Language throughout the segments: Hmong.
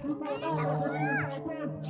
Ib puas, ib puas, ib puas, ib puas,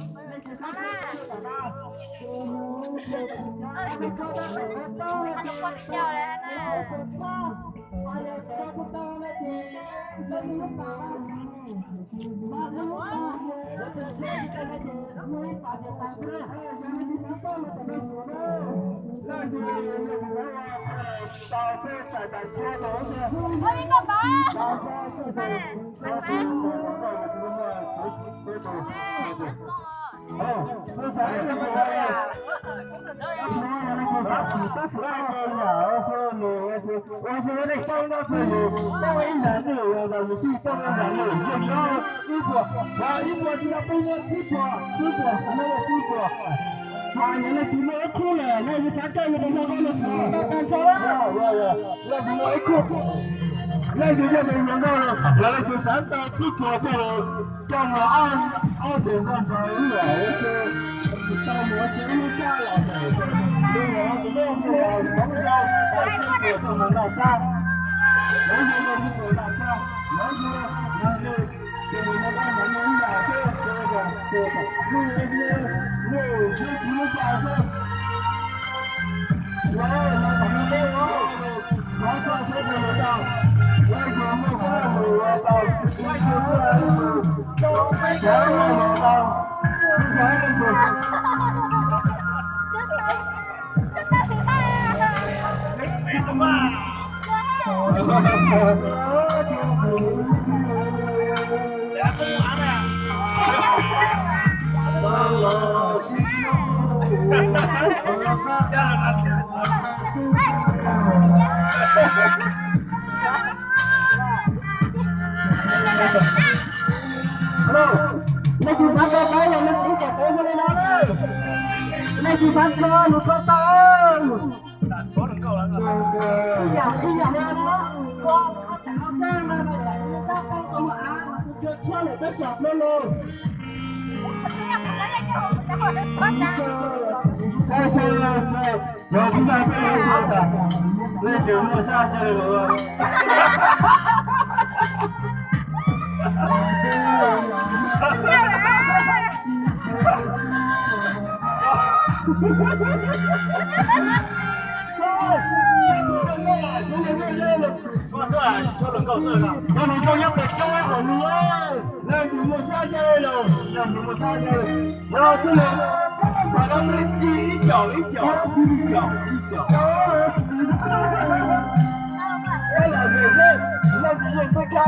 ib puas, ib puas, ib puas. Mas nyob leej twg muaj ib khub lawm, leej twg xav coj yus mus nrog koj los xwb, tau tag nrho. Leej twg muaj ib khub, leej twg yog tus hluas nkauj los, leej twg xav tau tsib puas coj los, coj mus ob, ob tus nkauj nraug ib yam, tsis tau mus ua tsis ua lub tshaj los, tus uas tus nkauj mus tau tsib puas coj mus noj tshaj, lawv yog tus noj tshaj, lawv yog, yog, yog tus noj tshaj, lawv yog ib yam xwb, tus uas tus nkauj mus ua tsis ua lub tshaj xwb. Leej twg xav tau qaib los leej twg kom tau zoo li no na. Leej twg xav tau nws tau tau. Ib yam, ib yam li no, ua qhov tseem no xwb no, tseem ua txaj tau tau av mas xwb tshuaj lawm tab sis hlob lus. Yog tsis tau tej lus tas, leej twg muaj sab ntsej lus. Leej twg muaj sab ntsej lus, leej twg muaj sab ntsej lus, yog txhua leej, pab lub npe ci ib caum ib caum ib caum ib caum. Peb los mus seb leej twg yeej peb kab.